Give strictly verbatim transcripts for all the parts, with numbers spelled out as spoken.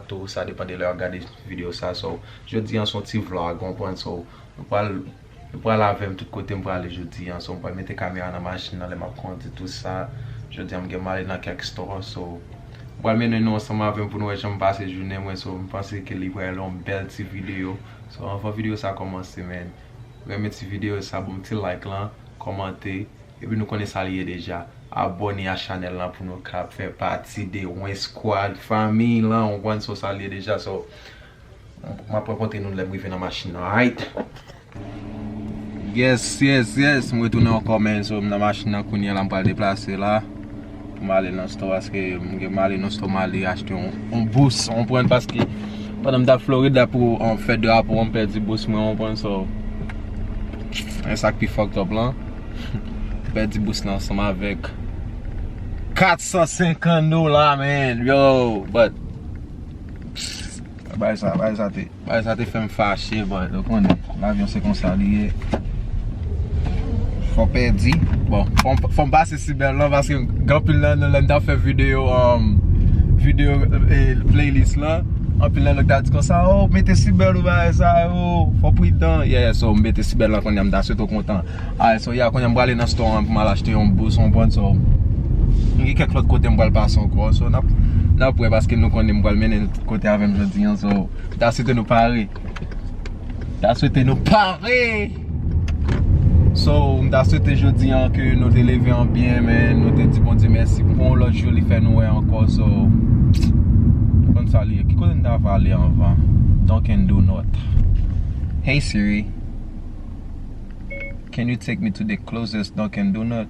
tou, sa depann de lè w ap gade videyo sa. So, jodi an se yon ti vlog, w konprann? So, nou pral, nou pral avè m tout kote m prale jodi an. So, m pral mete kamera nan machin nan lè m ap kondi, tou sa. Jodi an m gen m ale nan kèk store. So, m pral mennen nou ansanm avè m pou nou wè jan m pase jounen mwen. So, m panse ke li pral yon bèl ti videyo. So, anvan videyo sa kòmanse, man, renmen ti videyo sa, ban m ti like lan, kòmante, epi nou konnen sa li ye deja. Abòne a chanèl lan pou nou ka fè pati de Win Squad fanmiy lan, w konprann? So, sa li ye deja. So, m ap rankontre nou lè m rive nan machin nan, alright? Yes, yes, yes, m retounen ankò, man. So, m nan machin nan kounye a la, m pral deplase la pou m ale nan store, paske m gen m ale nan store, m ale achte yon, yon bous, w konprann, paske pandan m t ap Florid la pou, um, fè drapo an, m pèdi bous mwen, w konprann, so, e sa k pi fucked up lan, m pèdi bous lan ansanm avèk kat san senkant dola, man, yo, but, bay sa, bay sa te. Bagay sa te fè m fache, but ou konnen, lavi an se konsa li ye. Fò pèdi. Bon, fò m, fò m pase sibèl lan, paske gen anpil nan nou, lè m t ap fè videyo, um, videyo, eh, playlist lan, anpil nan nou t ap di konsa, "Oh, mete sibèl ou bagay sa yo, fò pridan." Yeah, so, m mete sibèl lan kounye a, m ta swete w kontan. Alright, so, yeah, kounye a m prale nan store an pou m al achte yon bous, w konprann, so, m gen kèk lòt kote m pral pase ankò, so, n ap, n ap wè, paske nou konnen m pral mennen nou tout kote avè m jodi an, so, m ta swete nou pare. M ta swete nou pare. So, m ta swete jodi an ke nou te leve an byen, men nou te di Bondye mèsi pou yon lòt jou li fè nou wè ankò, so, nou konn sa li ye. Ki kote n ta va ale anvan? Dunkin Donut. Hey Siri, can you take me to the closest Dunkin Donut?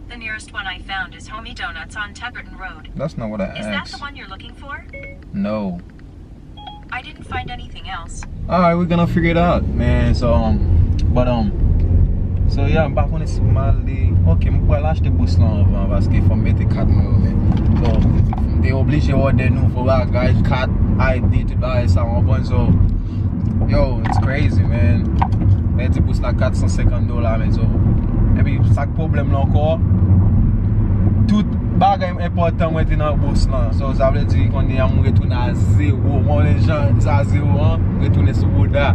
The nearest one I found is Homie Donuts on Teberton Road. That's not what I asked. Is that the one you're looking for? No. I didn't find anything else. Alright, we're gonna figure it out, man. So, um, but, um, so, yeah, m pa konnen si m ale. Ok, m pral achte bous lan anvan, paske fò m mete kat mwen yo, man. So, m te oblije òdè nouvo bagay, kat, I D, tout bagay sa, w konprann? So, yo, it's crazy, man. Pèdi bous la kat san senkant dola, man, so. Epi, sa k pwoblèm lan ankò, tout bagay enpòtan mwen te nan bous lan. So, sa vle di, kounye a, m retounen a zewo. Mwen, jan sa zewo an, m retounen sou bouda.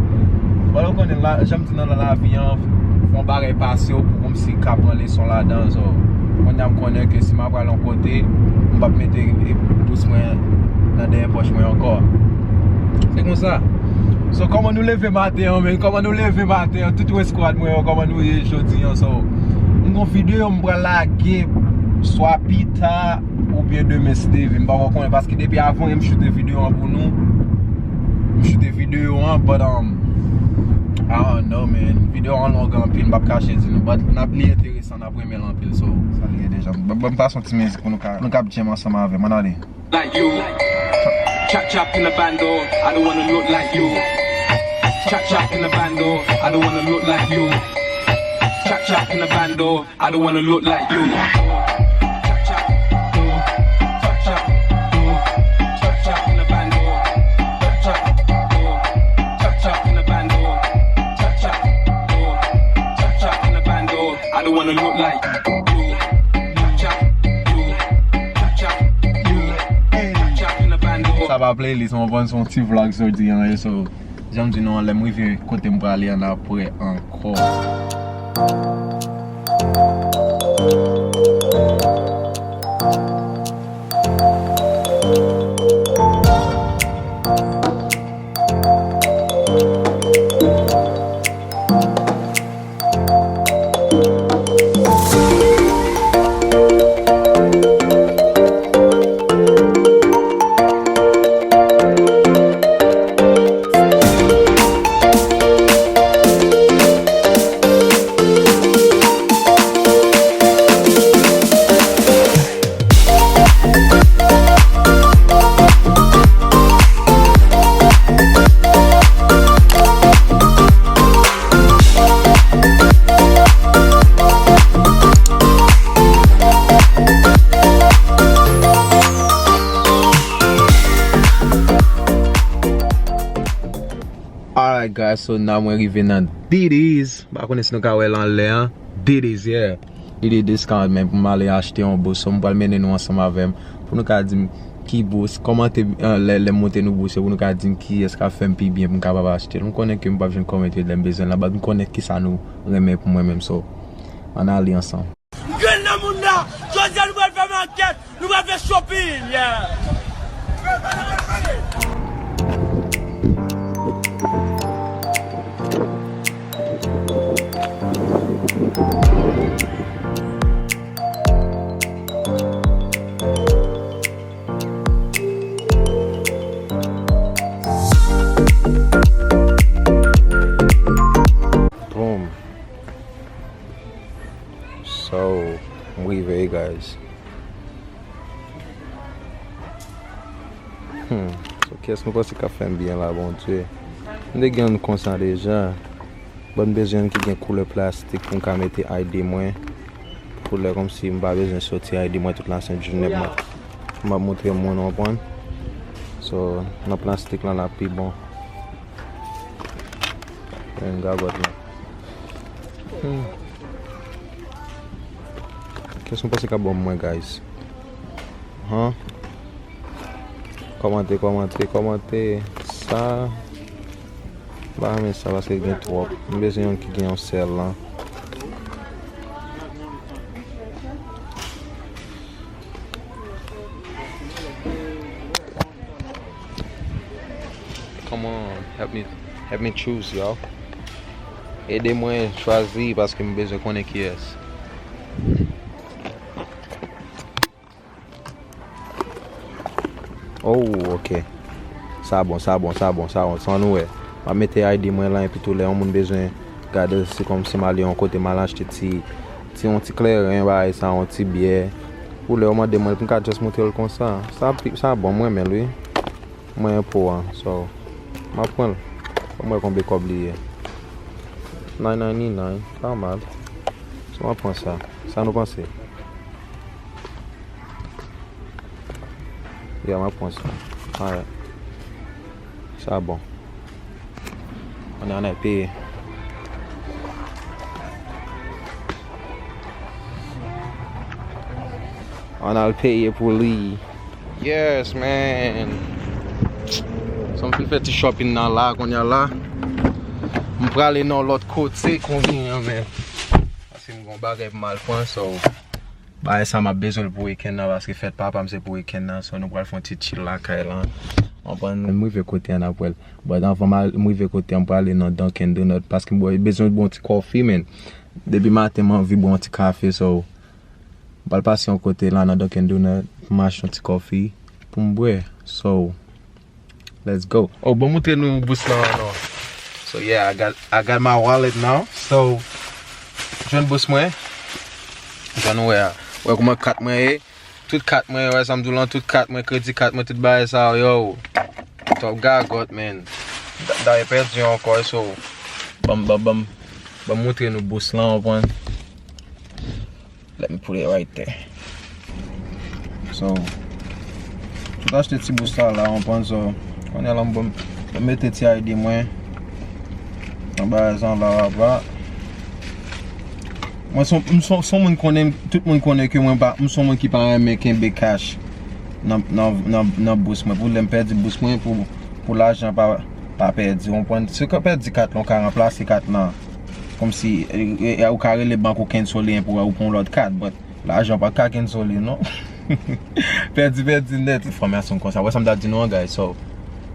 Bon, ou konnen, la, jan m di nan, nan lavi an, fò yon bagay pase w pou kòmsi ka pran leson ladan. So, kounye a, m konnen ke si m ap pral yon kote, m p ap mete bous mwen nan dèyè pòch mwen ankò. Se konsa. So, kòman nou leve maten an, men? Kòman nou leve maten an? Tout Win Squad mwen yo, kòman nou ye jodi an? So, m gon videyo m pral lage swa pita oubyen demen, si Dye vle. M poko konnen, paske depi avan yè m choute videyo an pou nou. M choute videyo an, but, um, I don't know, man. Videyo an long anpil, m p ap kache di nou. But n ap li enteresan, n ap renmen l anpil. So, sa li ye deja. Ban, ban m pase yon ti mizik pou nou ka, nou ka jam ansanm avè m. Ann ale. Like you. Chop chop in the bando, I don't wanna look like you. Chop chop in the bando, I don't wanna look like you. Chop chop in the bando, I don't wanna look like you. Chop chop, chop chop, chop chop in the bando. Chop chop, chop chop in the bando. Chop chop, chop chop in the bando, I don't wanna look like you. Chop chop, chop chop, chop chop in the bando. Sa pa playlist, mwen panse se yon ti vlog jodi an, so, jan m di nou an, lè m rive kote m prale an, n ap wè ankò. Alright guys, so now mwen rive nan Diddy's. M pa konnen si nou ka wè l anlè an. Diddy's, yeah. Diddy discount, men pou m ale achte yon bous. So, m pral mennen nou ansanm avè m pou nou ka di m Ki bous, kòmante, eh, lè, lè m montre nou bous yo pou nou ka di m kiyès k ap fè m pi byen pou m kapab achte l. M konnen ke m p ap jwenn kòmante lè m bezwen l la, but m konnen kisa nou renmen pou mwen menm, so, ann ale ansanm. Grenn nan moun nan, jodi a nou pral fè makèt, nou pral fè shopping, yeah. Boom. So, m rive, guys. Hmm. So, kiyès nou panse k ap fè m byen la, Bondye? M te gen youn konsa deja. But m bezwen youn ki gen koulè plastik pou m ka mete I D mwen. Koulè kòmsi m pa bezwen soti I D mwen tout la sent jounen pou m ap, pou m ap montre moun, w konprann? So, nan plastik lan, l ap pi bon. Men gagòt lan. Hmm. Kiyès nou panse k ap ban m mwen, guys? Han? Kòmante, kòmante, kòmante. Sa. M pa renmen sa paske gen twòp. M bezwen youn ki gen yon sèl lan. Come on, help me, help me choose, yo. Ede mwen chwazi paske m bezwen konnen kiyès. Oh, ok. Sa bon, sa bon, sa bon, sa bon. Sa nou wè. M ap mete I D mwen lan epi tou lè yon moun bezwen gade se kòmsi m ale yon kote m al achte ti, ti, yon ti kleren, bagay sa, yon ti byè. Pou lè yo mande mwen pou m ka just montre l konsa. Sa pi, sa bon, m renmen l wi. Mwen enpo an, so, m ap pran l. Ban m wè konbe kòb li ye. Nine ninety-nine, pa mal. So, m ap pran sa. Sa nou panse? Yeah, m ap pran sa. Alright. Sa bon. Ann al peye. Ann al peye pou li. Yes, man. So m fin fè ti shopping nan la, kounye a la. M prale nan lòt kote kounye a, man. Paske m gon bagay pou m al pran, so. Bagay sa m ap bezwen l pou weekend nan, paske fèt papa m se pou weekend nan, so nou pral fè yon ti chill lakay lan. Konprann? M rive kote an apre l. But anvan m al, m rive kote an, m prale nan Dunkin Donut, paske m bwè, bezwen bwè yon ti kòfi, man. Depi maten, m anvi bwè yon ti kafe, so. M pral pase yon kote la nan Dunkin Donut, pou m achte yon ti kòfi, pou m bwè. So, let's go. Oh, bon, montre nou bous lan non. So, yeah, I got, I got my wallet now. So, jwenn bous mwen. Jan nou wè a. Wè kòman kat mwen ye. Tout kat mwen, wè sa m di w lan, tout kat mwen, kredi kat mwen, tout bagay sa, yo. Twòp gagòt, man. Da-, dayè pèdi ankò, so. Ban m, ban m, ban m, ban m montre nou bous lan, w konprann? Let me put it right there. So, tout achte ti bous sa la, w konprann, so, kounye a la m bon, m mete ti I D mwen nan bagay sa la, apa. Mwen son, m son, son moun konnen, tout moun konnen ke mwen pa, m son moun ki pa renmen kenbe cash nan, nan, nan, nan bous mwen. Pou lè m pèdi bous mwen, pou, pou lajan pa, pa pèdi. W konprann? Si w pèdi kat lan, w ka ranplase kat lan. Kòmsi, e, e, e, ou ka rele bank ou cancel li pou ou pran yon lòt kat, but lajan pa ka cancel li, non. Pèdi, pèdi nèt. Enfòmasyon konsa. Wè sa m ta di nou an, guys. So,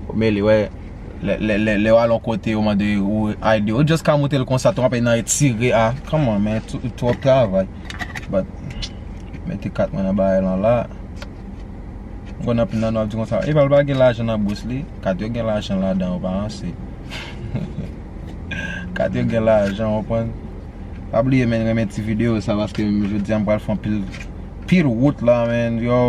ou mele, wè, lè, lè, lè, lè w al yon kote, yo mande ou I D, ou just ka montre l konsa, tou w ap nan etire a. Come on, man, tw-, twòp travay. But, mete kat mwen nan bagay lan la. M konn anpil nan nou ap di konsa, Eval pa gen lajan nan bous li. Kat yo gen lajan ladan, yo pa ranse. Kat yo gen lajan, w konprann? Pa bliye, man, renmen ti videyo sa, paske jodi a m pral fè anpil, pil wout la, man, yo.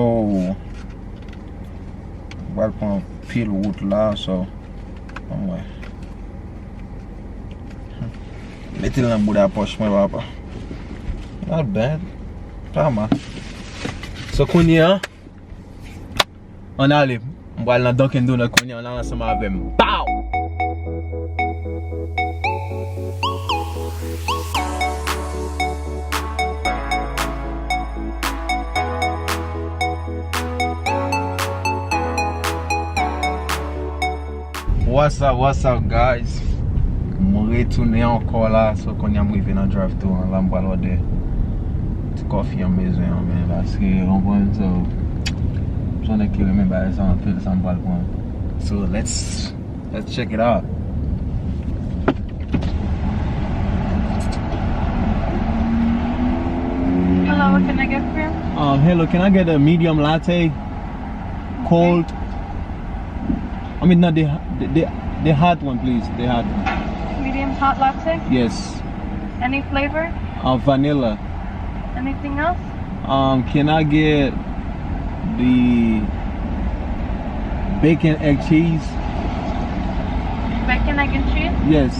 M pral pran pil wout la, so, anmwey. Mete l nan bouda pòch mwen, papa. Not bad. Pa mal. So, kounye a, ann ale. M pral nan Dunkin Donut kounye a, ann ale ansanm avè m. Pow! What's up, what's up, guys? M retounen ankò la, so kounye a m rive nan drive thru an, la m pral òdè ti kòfi an bezwen an, men paske, w konprann, so, m se yon nèg ki renmen bagay sa anpil, sa m pral pran. So, let's, let's check it out. Hello, what can I get for you? Um, hello, can I get a medium latte? Cold. I mean, not the, the, the, the hot one, please. The hot one. Medium hot latte? Yes. Any flavor? Uh, vanilla. Anything else? Um, can I get the bacon egg cheese? Bacon, egg, and cheese? Yes.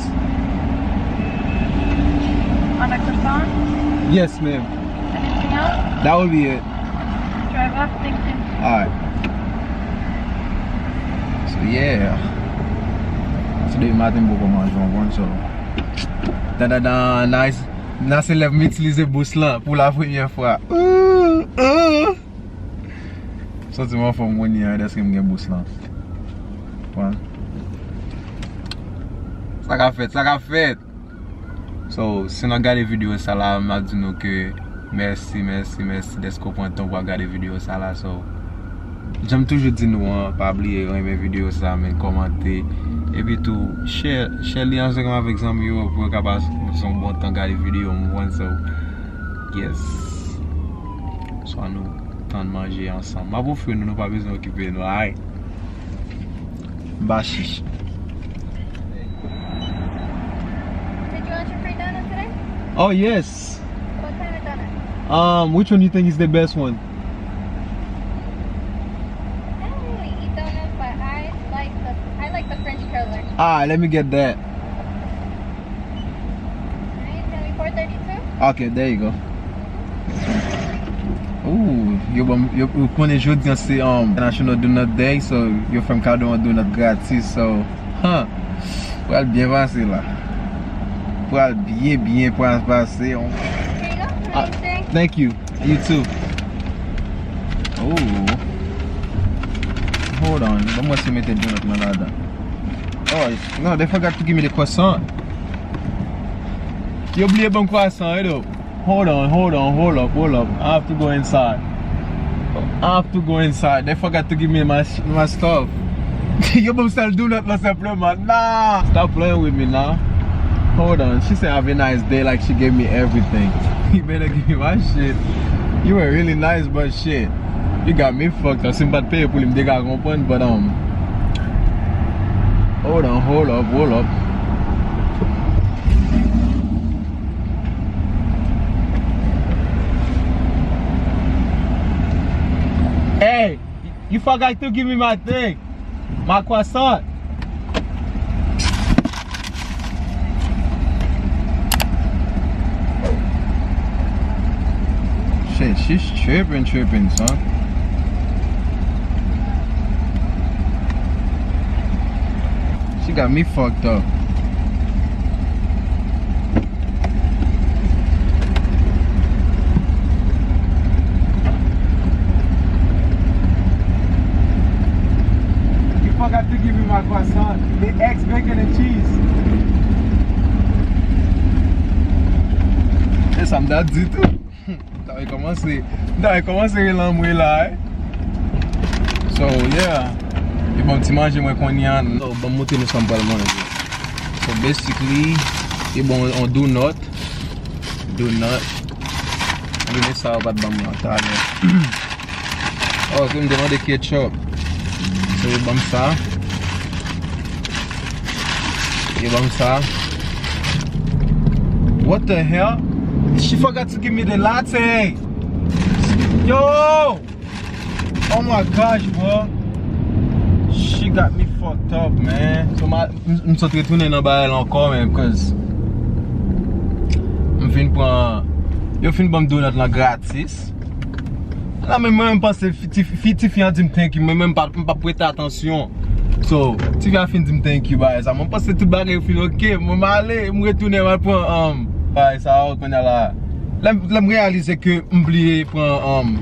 On a croissant? Yes, ma'am. Anything else? That would be it. Drive up, thank you. Alright. So, yeah. Se depi maten m poko manje yon bon, so. Dandandan, nice. Nan se lè m itilize bous lan pou la premyè fwa. Ooh, ooh. Santi m anfòm kounye a, dèske m gen bous lan. Pran. Sa ka fèt, sa ka fèt. So, si n ap gade videyo sa la, m ap di nou ke mèsi, mèsi, mèsi dèske w pran tan pou w ap gade videyo sa la. So, jan m toujou di nou an, pa bliye renmen videyo sa, men kòmante. Epi tou, share, share li ansanm avèk zanmi w pou yo ka pase yon bon tan gade videyo m, w konprann, so, yes. So, ann nou tann manje ansanm. M ap ofri nou, nou pa bezwen okipe nou, alright? M pa chich. Did you want your free donut today? Oh, yes. What kind of donut? Um, which one you think is the best one? I don't really eat donuts, but I like the, I like the French curler. Ah, let me get that. Alright, tell me four thirty-two. Okay, there you go. Ooh, yo ban m, yo, ou konnen jodi an se, um, National Donut Day, so yo fè m kado yon donut gratis, so, huh, pral byen pase la. Pral byen, byen pral pase. Here you go. Ah, thank you. You too. Ooh. Hold on. Ban m wè si yo mete donut lan ladan. Oh, no, they forgot to give me the croissant. Yo bliye ban m croissant, yo. Hold on, hold on, hold up, hold up. I have to go inside. I have to go inside. They forgot to give me my, my stuff. Yo ban m sèl donut lan senpleman. Nah! Stop playing with me now. Hold on. She said, "Have a nice day," like she gave me everything. You better give me my shit. You were really nice, but shit. You got me fucked up. Si m pa t peye pou li, m te ka konprann, but, um, hold on, hold up, hold up. Hey, you forgot to give me my thing. My croissant. Shit, she's tripping, tripping, son. She got me fucked up. You forgot to give me my croissant, the eggs, bacon, and cheese. E sa m ta di tou. M ta kòmanse, m ta kòmanse rele anmwe la, eh. So, yeah. E bon, ti manje mwen kounye a. So, ban m montre nou sa m pral manje. So, basically, e bon, on donut. Donut. Donut sa yo pa t ban m nan talè. Oh, se m te mande ketchup. So, yo ban m sa. Yo ban m sa. What the hell? She forgot to give me the latte. Yo! Oh my gosh, bro. She got me fucked up, man. So, ma, m, m sot retounen nan bagay la ankò, man, 'cause m fin pran, yo fin ban m donut lan gratis. La, men mwen, m panse fi, ti, fi, ti fi an di m thank you, men mwen, m pa, m pa prete atansyon. So, ti fi a fin di m thank you, bagay sa. Mwen panse tout bagay yo fin ok, mwen m ale, m retounen, m al pran, um, bagay sa, oh, kounye a la. Lè, lè m reyalize ke m bliye pran, um,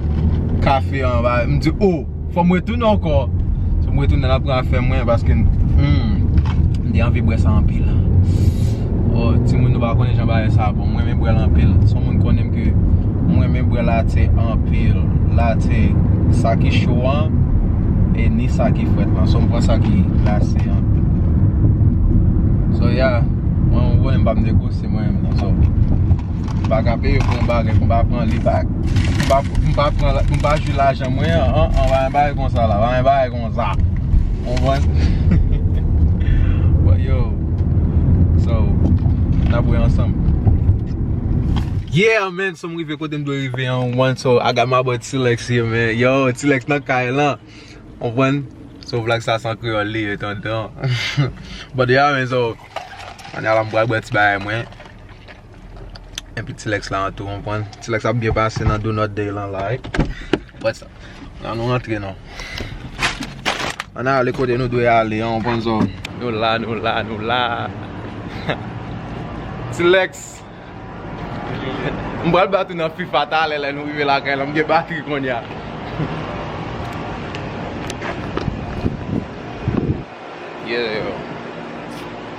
kafe an, ba, m di, oh, fò m retounen ankò. So, m retounen la pran afè mwen, paske, hmm, M te anvi bwè sa anpil. Oh, timoun, nou pa konnen jan bagay sa bon. Mwen renmen bwè l anpil. Se yon moun konnen m ke mwen renmen bwè late anpil. Late, sa ki cho an, e ni sa ki frèt lan. So, m pran sa ki glase an. So, yeah, mwen, mwen konnen m p ap negosye mwen menm non. So, m pa ka peye pou yon bagay, pou m pa pran li back. M pa, m pa pran, m pa jwi lajan mwen an, an, an, pa yon bagay konsa la, pa yon bagay konsa. Konprann? But yo, so, n ap wè ansanm. Yeah, man, so m rive kote m dwe rive an, konprann? So, I got my boy T-Lex here, man. Yo, T-Lex nan kay lan. Konprann? So, vlog sa se an kreyòl li ye, tonton. But yeah, man, so, kounye a la m pral bwè ti bagay mwen. Epi T-Lex la an tou, konprann? T-Lex ap byen pase nan donut day lan la, wi. But, ann nou rantre non. Ann ale kote nou dwe ale an, konprann, so. Nou la, nou la, nou la. T-Lex. M pral bat ou nan FIFA talè lè nou rive lakay lan. M gen batri kounye a. Yeah.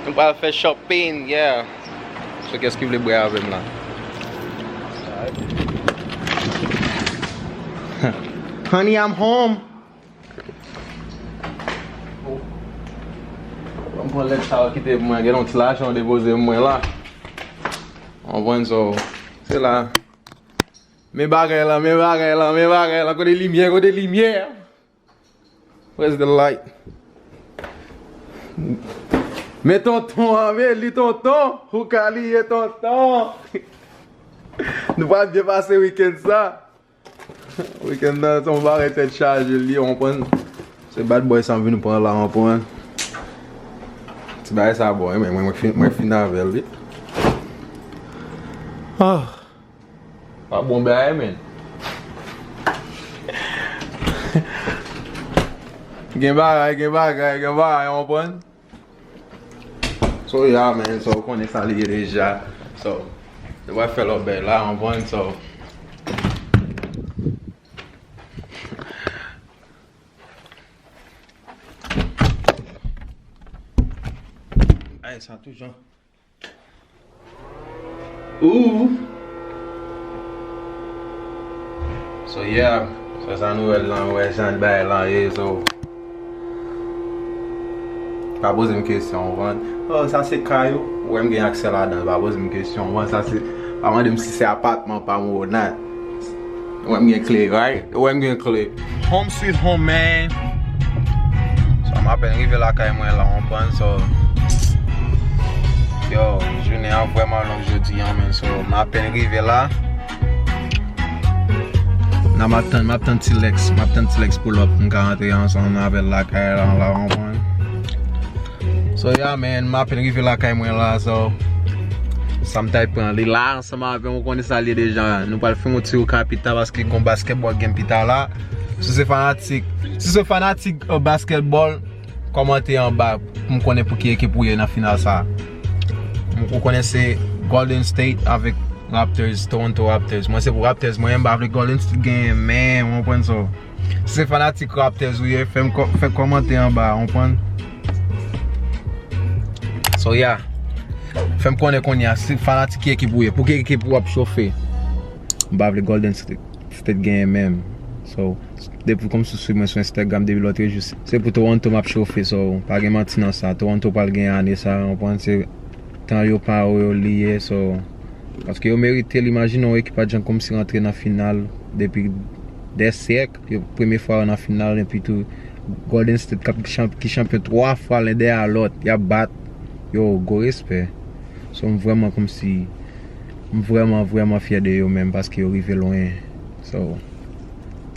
Nou pral fè shopping, yeah. So, kiyès ki vle bwè avè m la? Honey, I'm home. Mwen pran lèt sa yo kite pou mwen. Gen yon ti lajan yo depoze pou mwen la. Konprann, so, se la. Men bagay la, men bagay la, men bagay la. Kote limyè, kote limyè? Where's the light? Men tonton an, men li tonton. Ou ka li ye tonton. Nou pral byen pase wikenn sa. Wikenn nan, se yon bagay tèt chaje li, w konprann? Se bad boy sa m vin pran la, w konprann? Ti bagay sa bon, wi, men mwen, mwen fin, mwen fin avè l, wi. Ah. Pa bon bagay, men. Gen bagay, gen bagay, gen bagay, w konprann? So, yeah, man, so, ou konnen sa li ye deja. So, nou va fè lòt bèl la, w konprann, so. Ay, sa tou jan. Ooh. So, yeah. So, sa nouvèl lan, wè jan bagay lan ye, so. Pa poze m kesyon, w konprann? Oh, sa se kay ou? Ou wè m gen aksè ladan l, pa poze m kesyon, w konprann? Sa se, pa mande m si se apatman pa m ou not. Ou wè m gen kle, right? Ou wè m gen kle. Home sweet home, man. So, m apèn rive lakay mwen la, w konprann? So, yo, jounen an vrèman long jodi an, man. So, m apèn rive la. Nan m ap tann, m ap tann T-Lex, m ap tann T-Lex pull up, m ka antre ansanm avè l lakay la, la, w konprann? So, yeah, man, m apèn rive lakay mwen la, so, sa m t al pran li la, ansanm avè m, ou konnen sa l ye deja. Nou pral fè yon ti recap pita, paske gon basketball game pita la. Si se fanatik, si se fanatik, euh, basketball, kòmante anba pou m konnen pou ki ekip ou ye nan final sa. M, ou konnen se Golden State avèk Raptors, Toronto Raptors. Mwen se pou Raptors, mwen, m pa vle Golden State genyen, men, w konprann sa. Si se fanatik Raptors ou ye, fè m kò-, fè kòmante anba, w konprann? So, yeah. Fè m konnen kounye a, si fanatik ki ekip ou ye, pou ki ekip ou ap chofe? M pa vle Golden State, State genyen menm. So, depi kòmsi w swiv mwen sou Instagram depi lòt jou, se, se pou Toronto m ap chofe, so, pa gen manti nan sa. Toronto pral genyen ane sa, w konprann, se tan yo pa yo, yo li ye, so, paske yo merite l, imajine yon ekip pa t janm kòmsi rantre nan final depi dè syèk, yo, premye fwa yo nan final, epi tou Golden State k ap chanp-, ki chanpyon twa fwa len dèyè lòt, y ap bat, yo, gwo respè. So, m vrèman kòmsi, m vrèman, vrèman fyè de yo menm paske yo rive lwen. So,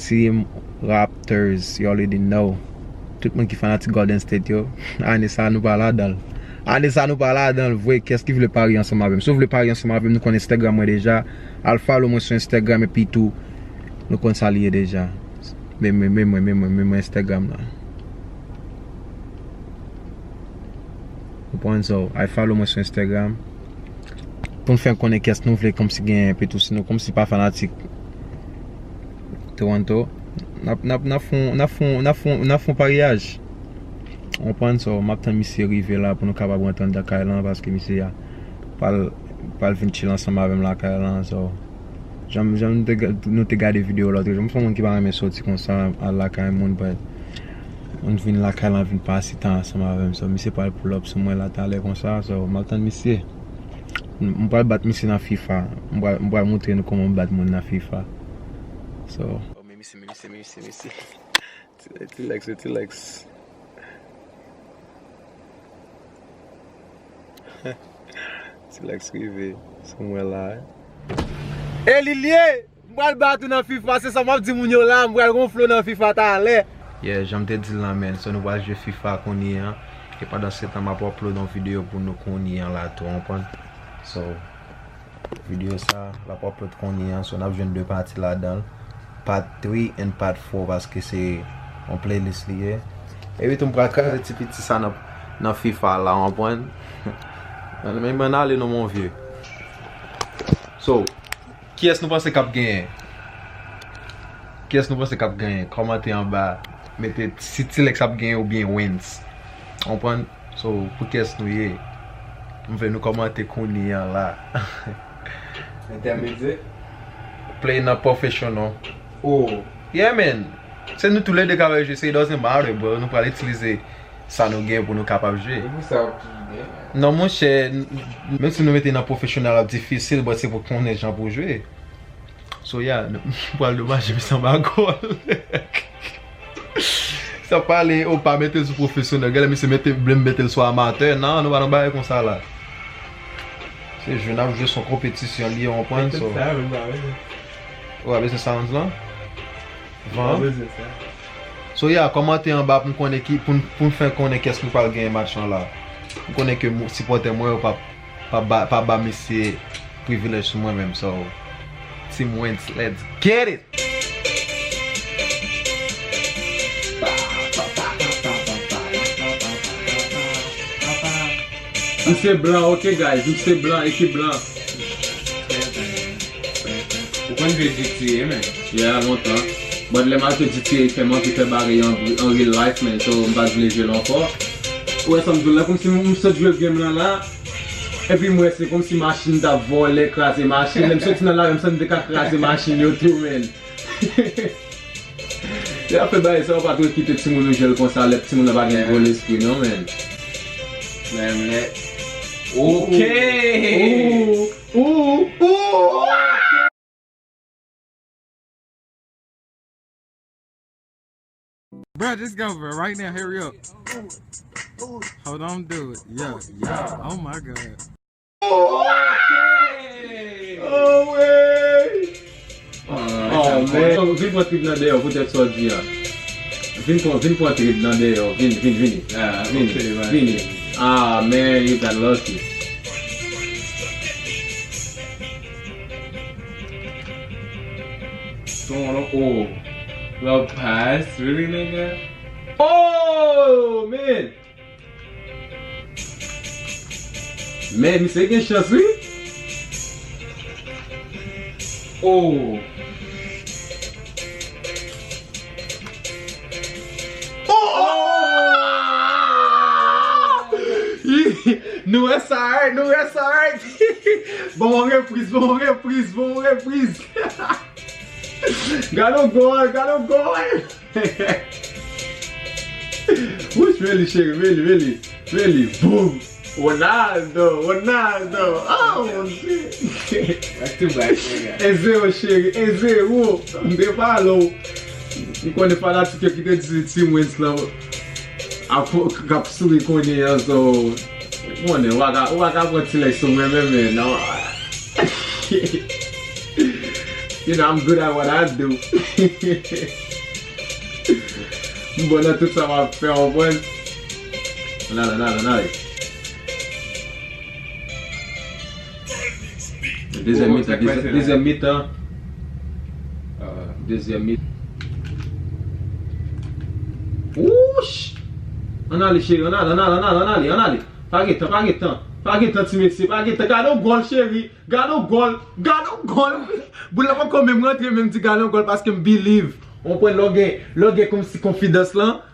Team Raptors, you already know. Tout moun ki fanatik Golden State yo, ane sa nou pa ladan l. Ane sa nou pa ladan l vre. Kiyès ki vle parye ansanm avè m? Si w vle parye ansanm avè m, nou konn Instagram mwen deja. Al follow mwen sou Instagram epi tou, nou konn sa l ye deja. Men mwen, men mwen, men mwen, men mwen Instagram la. Ou konprann sa, al follow mwen sou Instagram. Pou n fè konnen kiyès nou vle kòmsi genyen, epi tou, si nou kòmsi pa fanatik Toronto, n ap, n ap, n ap fè yon, n ap fè yon, n ap fè yon, n ap fè yon paryaj. Ou konprann? So, m ap tann misye rive la pou nou kapab rantre anndan kay lan, paske misye a pral, pral vin chill ansanm avè m lakay lan. So, jan, jan nou te, ga- nou te gade videyo lòt jou, m se yon moun ki pa renmen soti konsa al lakay moun, but moun vin lakay lan, vin pase tan ansanm avè m. So, misye pral pull up sou mwen la talè konsa. So, m ap tann misye. M, m pral bat misye nan FIFA. M pral, m pral montre nou kòman m bat moun nan FIFA. So. Oh, men misye, men misye, men misye, men misye. Ti, ti Lex, ti Lex. Ti Lex rive sou mwen la, eh. E li l ye! M pral bat ou nan FIFA, se sa m ap di moun yo la, m pral gonfle w nan FIFA talè. Yeah, jan m te di l lan, man. So, nou pral jwe FIFA kounye a. E pandan se tan, m ap upload yon videyo pou nou kounye a la tou, w konprann? So, videyo sa, l ap upload kounye a, so n ap jwenn de pati ladan l. Part three and part four, paske se yon playlist li ye. Epi tou, m pral kraze ti piti sa nan, nan FIFA la, w konprann? Men, men ale non, mon vieux. So, kiyès nou panse k ap genyen? Kiyès nou panse k ap genyen? Kòmante anba. Mete si T-Lex ap genyen oubyen Wens. Konprann? So, pou kiyès nou ye? M vle nou kòmante kounye a la. Entèmedye? Play nan professional. Oh. Yeah, man. Se nou toulède k ap jwe, so it doesn't matter, bro. Nou pral itilize sa nou gen pou nou kapab jwe. E pou sa w ap toujou gen, man. Non, monchè, n- menm si nou mete nan professional ap difisil, but se pou konnen jan pou jwe. So, yeah, m pral domaje misye anba gòl. Sa pale, ou pa mete l sou profesyonèl. Gade, misye mete, vle m mete l sou amatè. Non, nou pa nan bagay konsa la. Se jwe n ap jwe, se yon konpetisyon li ye, w konprann? So, ou pa bezwen sounds lan? Van? So, yeah, kòmante anba pou m konnen ki, pou n, pou n fè konnen kiyès nou pral genyen match lan la. M konnen ke mou- sipòtè mwen yo p ap, p ap ba, p ap ba misye privilèj sou mwen menm. So, Team Wentz, let's get it! M se blan, ok, guys, m se blan, ekip blan. Ou konn jwe G T A, man? Yeah, lontan. But lè m al jwe G T A, fè m anvi fè bagay an, an real life, man. So, m pa t vle jwe l ankò. Ou wè sa m di w la, kòmsi m, m sot jwe game lan la. Epi m wè se kòmsi machin t ap vòlè, kraze machin. Lè m soti nan lari, m santi m te ka kraze machin yo tou, man. Lè ap fè bagay sa, ou pa dwe kite timoun ou jwe l konsa, lè timoun nan pa gen gwo lespri, non, man. Menm lè. Ok! Ooh, ooh, ooh. Bro, just go, bro, right now. Hurry up. Hold on, do it. Yeah, yeah. Oh my God. Oh, wey! Oh, man. Vin pran trip nan dèyè, poutèt sa w di a. Vin pran, vin pran trip nan dèyè. Vin, vin, vini. Vini, vini. Ah, man, you got lucky. Don't wanna, oh, the pass, really, nigga? Oh, man! Men misye gen chans, wi. Oh. Oh! Nou wè sa, right? Nou wè sa, right? Bon, on repriz, bon, on repriz, bon, on repriz. Gade yon gòl, gade yon gòl. Wouch, men li, cheri, men li, men li, men li. Boum! Ronaldo, Ronaldo. Oh, mon Dieu. Back to back, nigga. Un zéro, cheri, un zéro. M te pale w. M konnen fanatik yo ki te di Team Wentz lan ap, k ap souri kounye a, so, ou konnen, ou pa ka, ou pa ka pran T-Lex sou mwen menm, men non. You know, I'm good at what I do. M bon nan tout sa m ap fè, w konprann? Ann ale, ann ale, ann ale. Dezyèm mitan, dezyèm, dezyèm mitan. Dezyèm mitan. Wouch! Ann ale, cheri, ann ale, ann ale, ann ale, ann ale, ann ale. Pa gen tan, pa gen tan. Pa gen tan, ti mesye, pa gen tan. Gade yon gòl, cheri. Gade yon gòl. Gade yon gòl. Boul la poko menm rantre, men m di gade yon gòl paske m believe. Ou konprann, lè w gen, lè w gen kòmsi konfidans lan,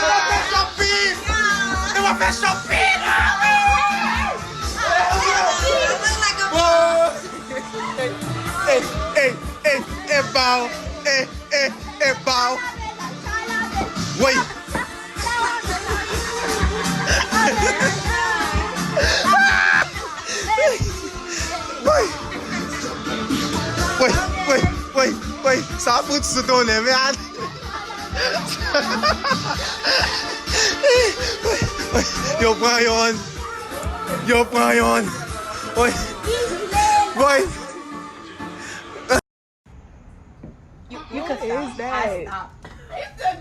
Mwen fè shopping! Mwen fè shopping! Oh! Ey, ey, ey, ey, bow. Ey, ey, ey, bow. Woy. Woy, sa fout sou tonnè, men al. Yo pran yonn. Yo pran yonn. Woy. Woy. You, you can stop. Is that? I stop.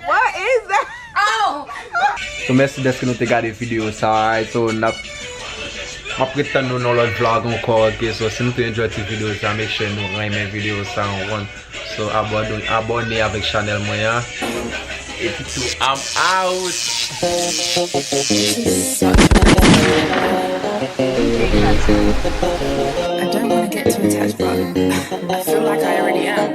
What is that? Oh! So mèsi dèske nou te gade videyo sa. Alright, so n ap m ap ret tann nou nan lòt vlog ankò. Ok, so si nou te enjoy ti videyo sa, make sure nou renmen videyo sa, ou konprann. So abòne, abòne avèk chanèl mwen an. Epi tou, I'm out. I don't want to get too attached, but I feel like I already am.